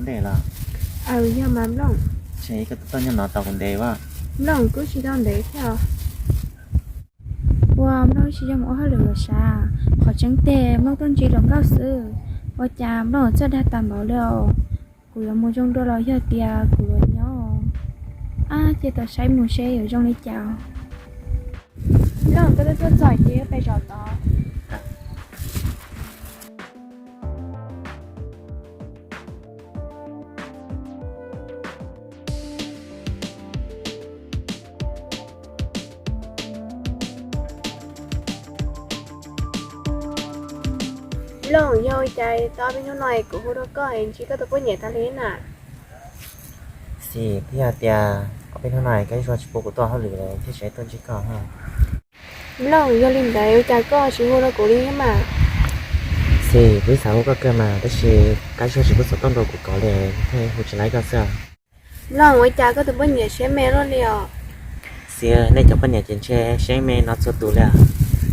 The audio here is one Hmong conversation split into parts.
Ntej los? Aws, yog mas Nplooj. Ntshe koj tuaj nyob no tau kuv ntev as. Nplooj, kuv tsis tau ntev thiab. Ua Nplooj tsis yog mus ua hauj lwm los sav, qhov tseeb tiag Nplooj tuaj ntsib hluas nkauj xwb. Ua cas Nplooj txawj dag tas npaum li os? Kuv yuav mus zoo dua los yog tias kuv yuav nyob? Ab, cia tau saib mus seb yuav zoo li cas. Nplooj, koj twb tuaj txog ces peb zaum tod. Nplooj, yog ua cas tau ob peb hnub no kuv hu rau koj es ntsib koj tus poj niam tag li na? Xis, twb yog tias ob peb hnub no Kab Zuag tsis pub kuv tuaj hauj lwm lawm thiaj tsis tuaj ntsib koj. Nplooj, yog li ntawd ua cas koj tsis hu rau kuv li thiab mas? Xis, kuv xav hu koj kawg mas tab sis Kab Zuag tsis pub xov tooj rau kuv kov li, thiaj hu tsis laib koj xwb. Nplooj, ua cas koj tus poj niam siab me luaj li os? Xis, nej cov poj niam ces ntshe siab me no txhua tus li os.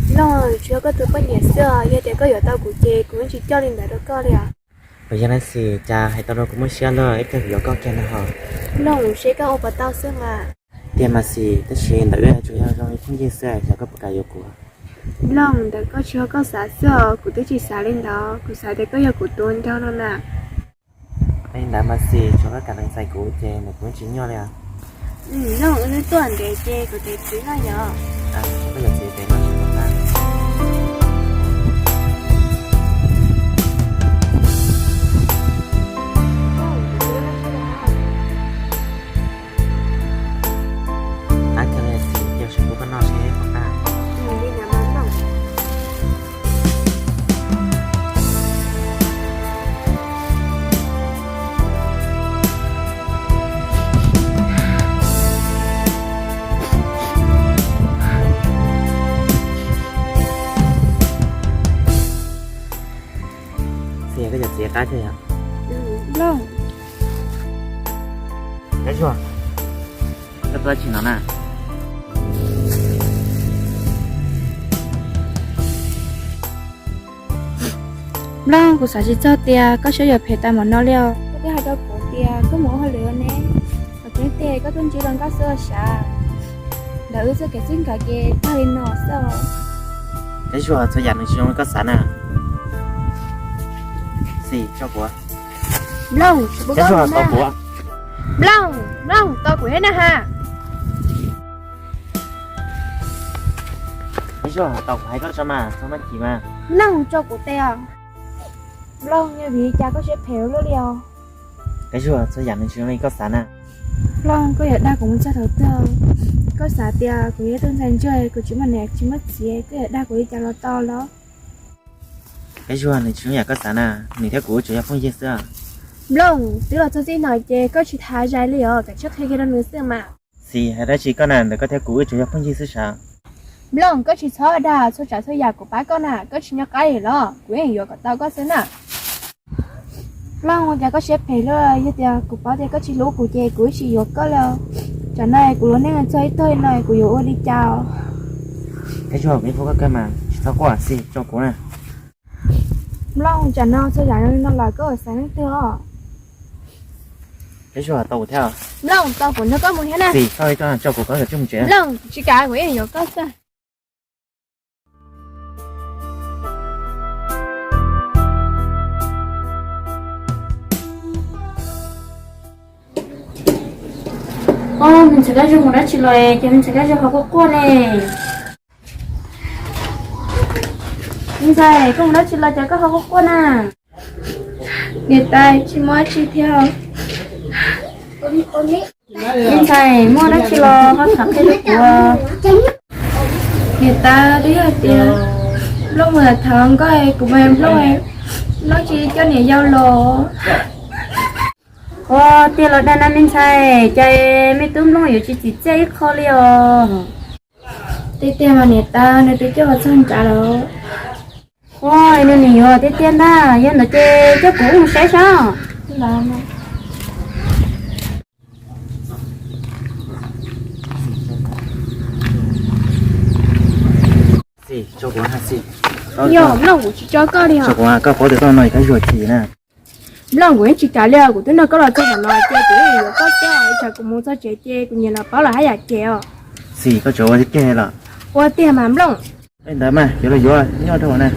Nplooj, tsuas yog koj tus poj niam xwb os, yog tias koj yuav tau kuv ces kuv yeej tsis coj li ntawd rau koj li os. Puas yog na Xis, cas hais tau rau kuv muaj siab luaj, ib pliag kuv yuav koj kiag na ho. Nplooj, seb koj ua puas tau xwb mas. Tiag mas Xis, tab sis ntawm wb tsuas yog zoo li phooj ywg xwb, xyov koj puas kam yuav kuv. Nplooj, ntawm koj tsis yog koj xav xwb os, kuv twb tsis xav li ntawd, kuv xav tias koj yog kuv tus nraug no na. Li ntawd mas Xis, tsuas koj kam lees txais kuv ces ntawm kuv yeej tsis nyuaj li os. Nplooj, wb twb tuaj ntev ces kuv tes txiv no yog. Koj yog txiv tes no tsis tau na. Ab, kawg li Xis, cia kuv saib kuv koj noj seb puas qab. Xis, koj cov txiv qab thiab yom. Nplooj, Kab Zuag, koj tuaj tsis no na? Nplooj, kuv xav tsis txog tias koj siab yuav phem tas npaum no li os. Koj twb hais rau kuv tias koj mus ua hauj lwm ne, qhov tseeb tiag koj tuaj ntsib hluas nkauj xwb los sav. Ntawm wb txoj kev txij nkawm ces tag li no xwb os. Kab Zuag, txhua yam nws tsis zoo li koj xav na. Xis, tso kuv. Nplooj, Kab Zuag, tau kuv. Nplooj, Nplooj, tau kuv thiab na ha. Kab Zuag, tau kuv hais koj tso mas, txhob maj chim mas. Nplooj, tso kuv tes os. Nplooj, yog vim li cas koj siab phem ua luaj li os? Kab Zuag, txhua yam nws tsis zoo li koj xav na. Nplooj, koj yuav dag kuv mus txog thaum twg? Koj xav tias kuv yog ib tug ntxhais ntsuag, kuv tsis muaj niam tsis muaj txiv, koj yuav dag kuv li cas los tau los? Kab Zuag, nws tsis zoo yam koj xav na, nws thiab kuv tsuas yog phooj ywg xwb. Nplooj, twb los txog txij no ces koj tsis tham zais li os, kav tsij qhia kiag rau nws xwb mas. Xis, hais dab tsi koj na, ntawm koj thiab kuv wb tsuas yog phooj ywg xwb sav. Nplooj, koj tsis txhob dag, txhua tsav txhua yam kuv pab koj na, koj tsis nyob qab li los kuv yeej yuav kom tau koj xwb na. Nplooj, ua cas koj siab phem luaj, yog tias kuv paub tias koj tsis hlub kuv ces kuv tsis yuav koj li. Tsam no kuv lub neej txog ib tog li no kuv yuav ua li cas? Kab Zuag, kuv yeej hlub koj kawg mas, tsis txhob quaj, Xis, tso kuv na. Nplooj, tsam no txhua yam zoo li no lawm koj yuav xav leej twg os? Kab Zuag, tau kuv thiab. Nplooj, tau kuv nrog koj mus thiab na. Xis, tso kuv, koj yuav tsij mus tsev. Nplooj, tsis kam, kuv yeej yuav koj xwb. Ob, me ntxhais Kab Zuag mus dab tsi los es ces me ntxhais Kab Zuag ho quaj quaj ne? Me ntxhais, koj mus dab tsi los cas koj ho quaj quaj na? Niam tais, tsis muaj dab tsi thiab. Me ntxhais, muaj dab tsi los ho tham qhia rau kuv. Niam tais, twb yog tias Nplooj mus tham nkauj, kuv mas Nplooj, Nplooj tsis coj niam yau los. Ua tiag los dag na me ntxhais, cas me tub Nplooj yuav tsis txim txiaj ib qho li os? Tiag tiag mas niam tais, nws twb coj los txog nrad lawm. Ua, nws nim yuav tiag tiag ntag, yog ntawd ces coj kuv wb mus saib saib. Xis, tso kuv, Xis. Yog, Nplooj, kuv tsis tso koj li os. Koj paub tias txoj no Kab Zuag chim na. Nplooj, kuv yeej tsis kam li os, kuv twb nrog koj los txog qhov no ces kuv yeej yuav koj xwb os, tsam kuv mus txog tsev ces kuv niam los paub los haj yam cem os. Xis, koj tsuas ua tiag los? Ua tiag mas Nplooj. Ntawd mas yuav los yuav nyob rau na.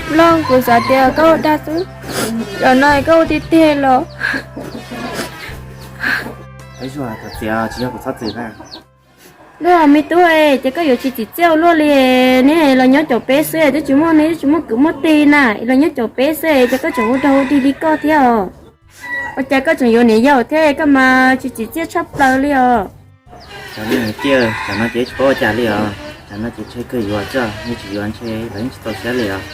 Nplooj, kuv xav tias koj ua dag xwb, zaum no koj ua tiag tiag los? Tsis yog kuv txhob txwm na. Nplooj me tub, ces koj yuav tsis txim txiaj ua luaj li, neb los nyob caum peb xwb twb tsis muaj, neb twb tsis muaj kwv muaj tij na, los nyob caum peb xwb ces koj tseem ua rau ua dig li koj thiab os. Ua cas koj tseem yuav niam yau thiab koj mas tsis txim txiaj tshaj plaws li os. Cov niag ciaj, cov no ces tsis paub ua cas li os, cov no ces tseg kawg yuav xwb, yeej tsis yuav ntshe lawv yeej tsis txaus siab li os.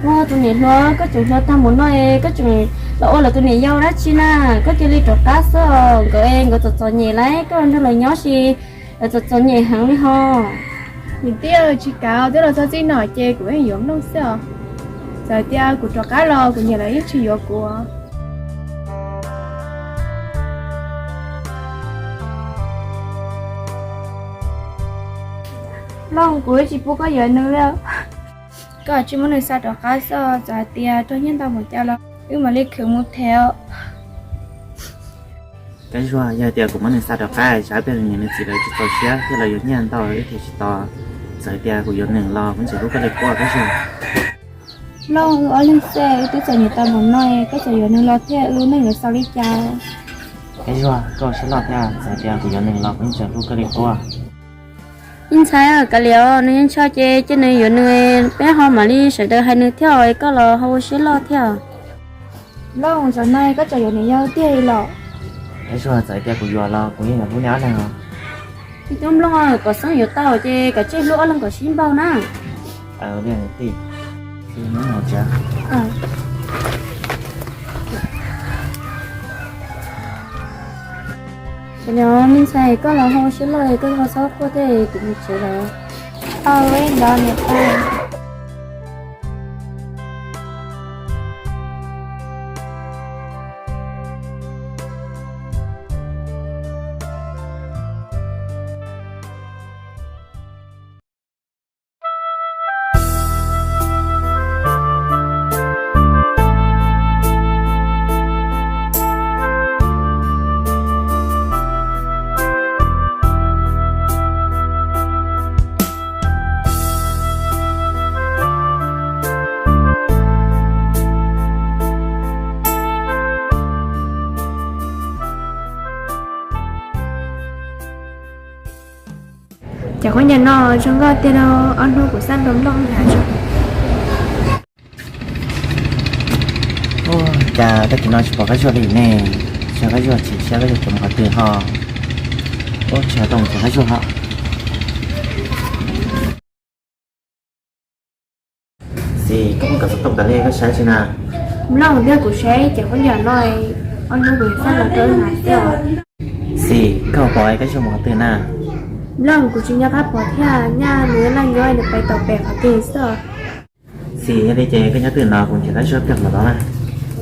Ua tus niam hluas, koj tseem hluas tag mus no es koj tseem los ua lawv tus niam yau dab tsi na? Koj cia li rov qab xwb, nkawd es nkawd txom txom nyem lawm, koj nrog lawv nyob sis lawv txom txom nyem heev li ho. Niam tij, tsis kav, twb los txog txij no ces kuv yeej yuav Nplooj xwb os. Txawm tias kuv rov qab los kuv niam lawv yeej tsis yuav kuv. Nplooj, kuv tsis pub koj yuav nws li. Koj tsis muab nws xa rov qab xwb, txawm hais tias raug nyiaj ntau npaum cas los wb mam li khwv mus them. Kab Zuag, yog tias kuv muab nws xa rov qab, tsam ib pliag nws niam nws txiv lawv tsis txaus siab thiab lawv yuav nyiaj ntau wb them tsis tau. Txawm tias kuv yuav nws los kuv tseem hlub koj li qub, Kab Zuag. Nplooj, wb ob leeg xwb, wb twb txom nyem tau npaum no, koj tseem yuav nws los thiab wb lub neej yuav xaus li cas? Kab Zuag, koj ua siab loj thiab, txawm tias kuv yuav nws los kuv yeej tseem hlub koj li qub. Ib ntxhais, kav liam, nws yeej ntshaw ces cia nws yuav nws, peb ho mam li sawv daws hais nws thiab, koj los ho ua siab loj thiab. Nplooj, zaum no koj tseem yuav niam yau tiag li los? Kab Zuag, txawm tias kuv yuav los kuv yeej yuav hlub nej ob leeg os. Tsis tub Nplooj, kom xeeb yuav tau ces kav tsij hlub ob leeg kom sib npaug na. Me ntxhais, koj los ho ua siab loj, koj ho txhob quaj thiab, kuv mus tsev lawm. Aws, ua li ntawd niam tais. Ces qhov ncauj no zoo nkauj tiag no, ob hnub kuv xaj nrog Nplooj nrhiav tso. Ua cas tag kis no tsis pom Kab Zuag li ne? Xyov Kab Zuag chim siab, Kab Zuag mus qhov twg ho? Ua tsis tau mus nrhiav Kab Zuag ho. Xis, koj muab kov xov tooj tas li koj saib tsi na? Nplooj, tiag kuv saib ces qhov ncauj no, ob hnub kuv xaj los rau na tiag. Xis, koj pom Kab Zuag mus qhov twg na? Nplooj, kuv tsis nco qab pom thiab, nyaj nws leej yuav nws pais tom pem qhov twg xwb. Xis, yog li ces koj nyob twj ywm no kuv nrhiav Kab Zuag pliag mam los na.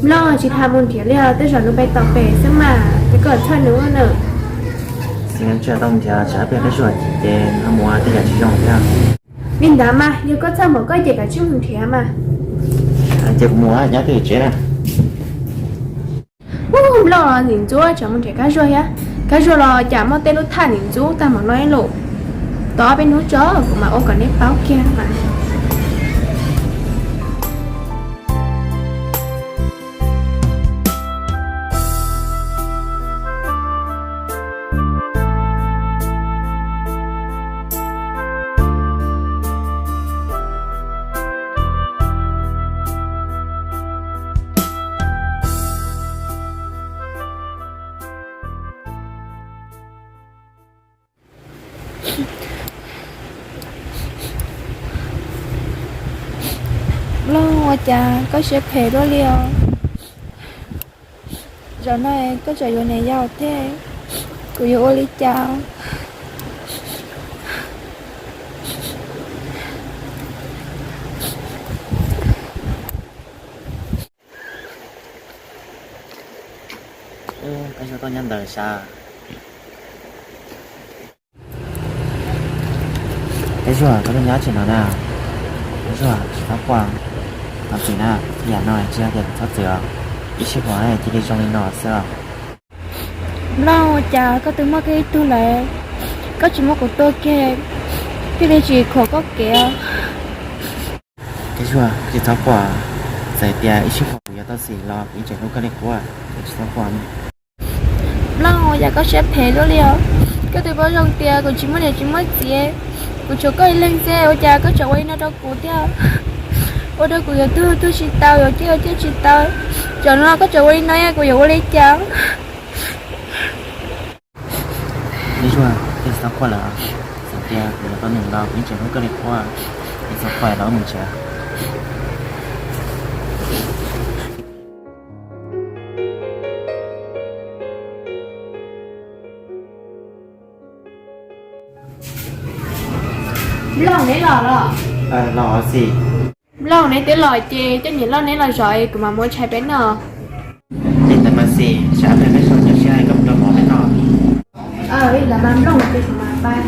Nplooj, tsis tas mus nrhiav li os, tej zaum nws pais tom pem xwb mas, ces koj txhawj nws ua na. Xis, tsis tau mus nrhiav, tsam pliag Kab Zuag chim ces nws ho mus ua tej yam tsis zoo thiab. Li ntawd mas yog koj txhawj npaum koj ces kav tsij mus nrhiav mas. Ces kuv mus nyob twj ywm tsev na. Ub, Nplooj, nim ntxub tsam mus nrhiav Kab Zuag thiab. Kab Zuag los cas muaj tej lub thaj nim ntxub tag npaum no ib lus. Tos peb hnub tso kuv mam ua kom neb paub kiag mas. Nplooj, ua cas koj siab phem luaj li os? Zaum no koj tseem yuav niam yau thiab, kuv yuav ua li cas? Peb Zuag, koj tuaj nyob tsev no na. Peb Zuag, tsis txhob quaj, thov txim na, yam no tsis yog tias kuv txhob txwm os, ib sij huam cia li zoo li no xwb os. Nplooj, ua cas koj twb muaj kiag ib tug lawm, koj tsis muab kuv tua kiag, thiaj li tsis khuam koj kev os. Peb Zuag, tsis txhob quaj, txawm tias ib sij huam kuv yuav tau txim los kuv yeej tseem hlub koj li qub, tsis txhob quaj. Nplooj, ua cas koj siab phem luaj li os? Koj twb paub zoo tias kuv tsis muaj niam tsis muaj txiv, kuv tshuav koj ib leeg xwb, ua cas koj tseem ua li no rau kuv thiab? Ua rau kuv yuav tuag tuag tsis tau, yuav ciaj yuav ciaj tsis tau. Zaum no koj tseem ua li no, kuv yuav ua li cas? Peb Zuag, koj tsis txhob quaj lawm, txawm tias kuv yuav tau nws los kuv yeej tseem hlub koj li qub, tsis txhob quaj, los wb mus tsev. Nplooj, neb los los? Los Xis. Nplooj, neb twb los ces coj niam loj neb los zov kuv mam muab tshais peb noj. Li ntawd mas Xis, tsam peb sawv daws sib hais kom rau mov peb noj. Li ntawd mas Nplooj, ces kuv mam pab.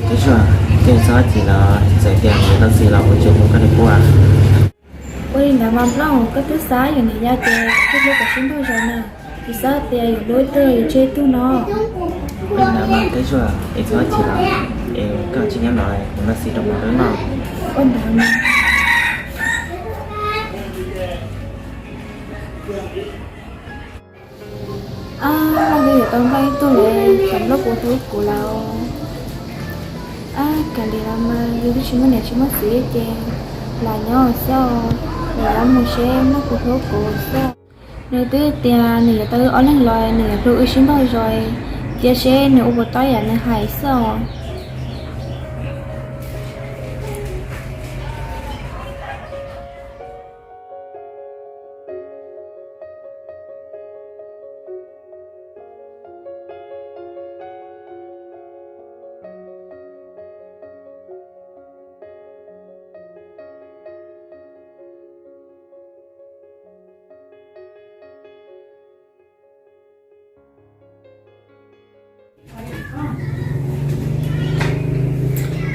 Peb Zuag, koj txhob chim los, txawm tias kuv yuav tau txim los kuv tseem hlub koj li qub. Ua li ntawd mas Nplooj, koj twb xav yuav niam yau ces koj hlub kom sib npaug zog na, tsis xav tias yuav hlub ib tug yuav tseg ib tug no. Ua li ntawd mas Peb Zuag, es txhob chim los, es koj tsis nyob no, kuv noj Xis rau mov peb noj. Ua ntawd mas. Ab, Nplooj twb yuav tau nplooj ib tug lawm, tsam Nplooj kuv hlub kuv lawm. Ab, kav liam los mas, yus twb tsis muaj niam tsis muaj txiv ces lam nyob xwb, lam nyob mus seb Nplooj kuv hlub kuv xwb. Nws twb tias nws yuav tau wb ob leeg los nws yuav hlub wb sib npaug zog, cia seb nws ua puas tab yam nws hais xwb os.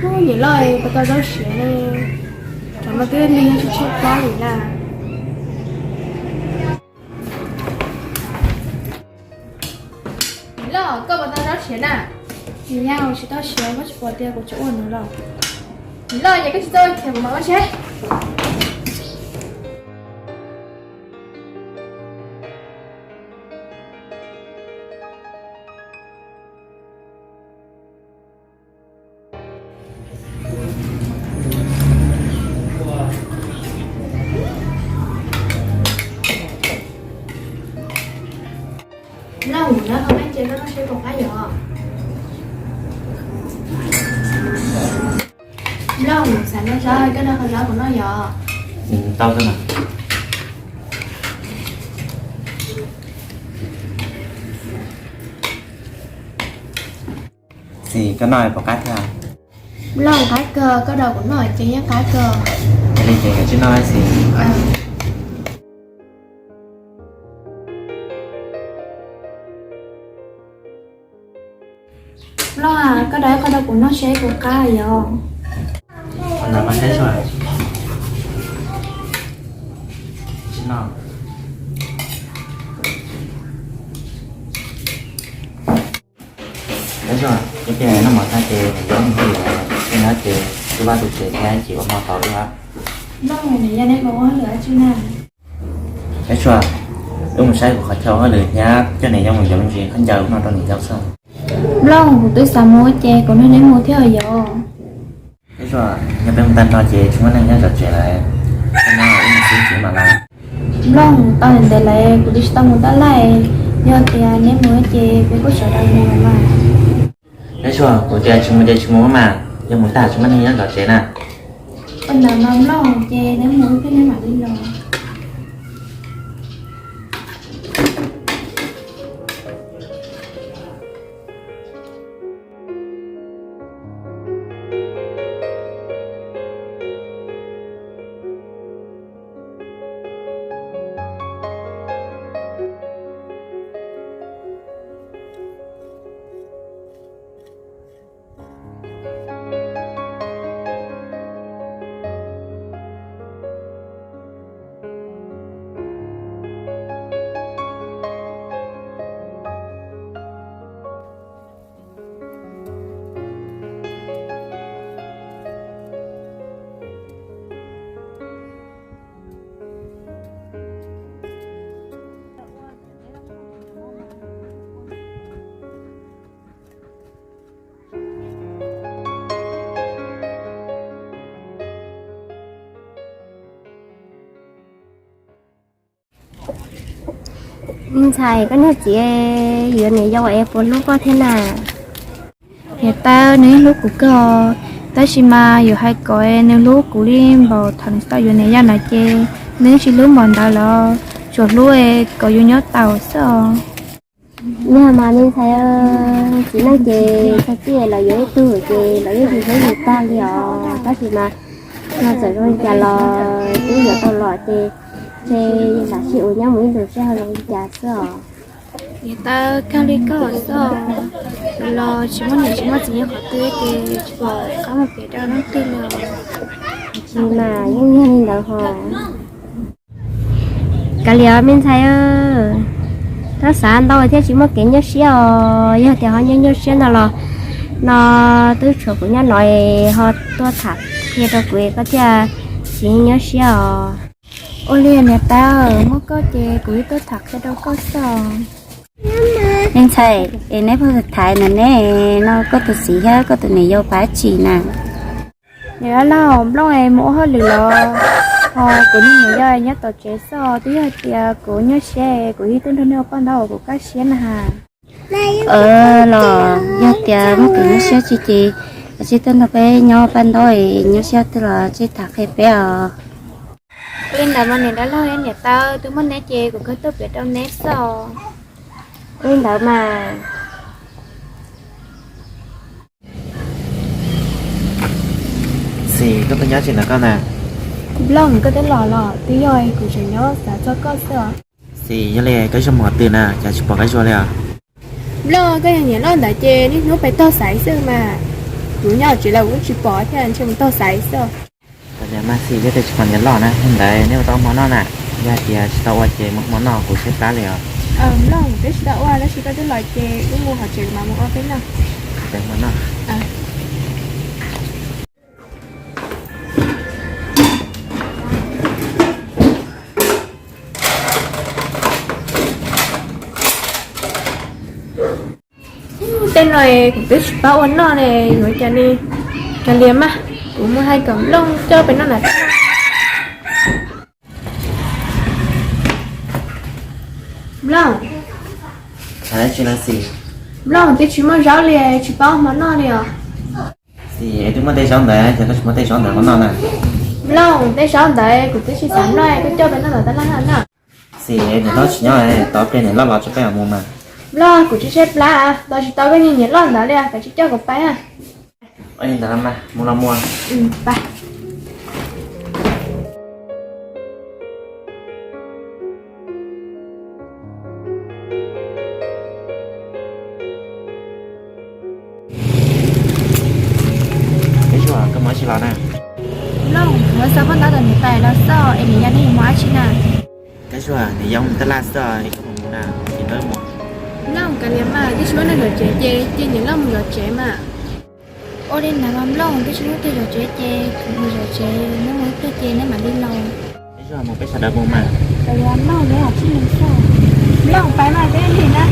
Ub, niam loj, puas tau zaub siav ne? Tsam no twb lig tshiab tshiab plab li na. Niam loj, koj puas tau zaub siav na? Niam yau, tsis tau siav, koj tsis pom tias kuv tseem ua no los? Niam loj, yog koj tsis tau ua ces kuv mam ua seb. Nplooj, nyob qhov no ces koj noj seb puas qab yom. Nplooj, xav noj zaub koj noj qhov zaub kuv noj yom. Tau kawg mas. Xis, koj noj puas qab thiab? Nplooj, qab kawg, koj rau kuv noj ces yeej qab kawg. Yog li ces koj tsis noj Xis. Nplooj, koj rau ib qho rau kuv noj seb puas qab yom. Qhov ntawd mas Peb Zuag, tsis noj. Peb Zuag, ib pliag noj mov tag ces yuav mus hauj lwm, tej no ces tus vaj tus tsev thiab ces ua hmo tau ua. Nplooj, niam yau, neb puas ua hauj lwm dab tsi na? Peb Zuag, wb mus saib kuv qhov chaw ua hauj lwm thiab coj niam yau mus yuav me ntsis khaub ncaws no rau niam yau xwb. Nplooj, kuv twb xav mus ces kuv nrog neb mus thiab yom. Peb Zuag, yog peb mus tag nrho ces tsis muaj neeg nyob zov tsev lawm, tej no wb mus xwb tsev mam los. Nplooj, tau ntev ntev lawm kuv twb tsis tau mus tab laj, yog tias neb mus ces peb kuj sawv daws mus mas. Neb tsuas, kuv tias tsis mus ces tsis mus mas, yog mus tag tsis muaj neeg nyob tom tsev na. Ua ntawd mas Nplooj, ces neb mus ib pliag neb mam li los. Me ntxhais, koj niag txiv yuav niam yau es puas hlub koj thiab na? Niam tais, nws yeej hlub kuv kawg, tab sis mas yuav hais kom nws hlub kuv li npaum thaum nws tau yuav niam yau na ces nws tsis hlub npaum ntawd los, tsuas hlub kom yus nyob tau xwb os. Yog mas me ntxhais, txiv neej ces txog txij los yuav ib tug ces los yeej tsis hlub yus tag li os, tab sis mas yog txawm zoo li cas los twb yuav tau los ces, ces lam sib uas nyob mus ib ntus seb ho zoo li cas xwb os. Niam tais, kawg li koj xwb os, los tsis muaj niam tsis muaj txiv nyob qhov twg ces tsis pom qab mus pem rau leej twg li os. Tsis mas yeej yog li ntawd hos. Kav liam me ntxhais, txhob xav ntau thiaj tsis muaj kev nyuaj siab os. Yog tias ho nyuaj nyuaj siab ntau los no twb tshuav kuv nyob no es ho tuaj tham qhia rau kuv es koj thiaj tsis nyuaj siab os. Ua li niam tais, muaj koj ces kuv ib tuaj tham qhia rau koj xwb os. Me ntxhais, es neb puas tham na ne, no koj tus txiv thiab koj tus niam yau pab tsi na? Niam laus, Nplooj es mus ua hauj lwm los, ho kuv niag niam yau nyob tom tsev xwb os. Twb yog hais tias kuv nyuaj siab kuv thiaj tuaj nrog neb ua paj ntaub uas kuv kaj siab na has. Los yog tias muaj kev nyuaj siab tsi ces cia tuaj nrog peb nyob paj ntaub es nyuaj siab twg los cia tham qhia peb os. Ua li ntawd mas niam dab laug niam tais, twb muaj neb ces kuv kawg tuaj piav rau neb xwb os. Ua li ntawd mas. Xis, koj tuaj nyob tsi ntawm koj na? Nplooj, koj twb los los twb yog kuv tseem nyob xav txog koj xwb os. Xis, yog li koj yuav mus qhov twg na, cas tsis pom koj zuag li os? Nplooj, koj yog niam loj ntawd ces niaj hnub pem taug xaiv xwb mas. Kuv nyob tsev los kuv tsis pom thiab, ntshe mus taug xaiv xwb. Ua li mas Xis, yog tias tsis pom niam loj na, hnub ntawd neb ua tau hmo noj na. Yog tias tsis tau ua ces mus hmo noj, kuv siab plab li os. Nplooj, twb tsis tau ua tab sis koj twb los ces wb mus hauv tsev mas mus ua peb noj. Peb mus noj. Tej no kuv twb tsis paub ua noj ne, yuav cas ne? Kav liam mas, kuv mus hais kom Nplooj coj peb noj na. Nplooj, Nplooj, twb tsis muaj zaub li, tsis paub hmo noj li os. Xis, es twb muaj tej zaub ntawd, cas koj tsis muab tej zaub ntawd rau noj na? Nplooj, tej zaub ntawd kuv twb tsis xav noj, koj coj peb noj ntawm tab laj noj na. Xis, niam loj tsis nyob, tos pliag niam loj los tso peb mam mus mas. Nplooj, kuv tsis tshaib plab, tos tsis tau koj niag niam loj ntawd li, kav tsij coj kuv pais. Ua li ntawd mas mus los mus. Koj mus dab tsi los na? Nplooj, kuv mus xa paj ntaub rau niam tais los xwb es niam yau neb yuav mus dab tsi na? Koj mus, niam yau mus tab laj xwb es koj puas mus na, ces neb mus. Nplooj, kav liam mas, twb tsis muaj neeg zov tsev ces cia niam loj mus zov tsev mas. Ua li ntawd mas Nplooj, twb tsis muaj twg zov tsev ces kuv mus zov tsev, neb mus ib pliag ces neb mam li los. Nplooj, pais mas peb lig na.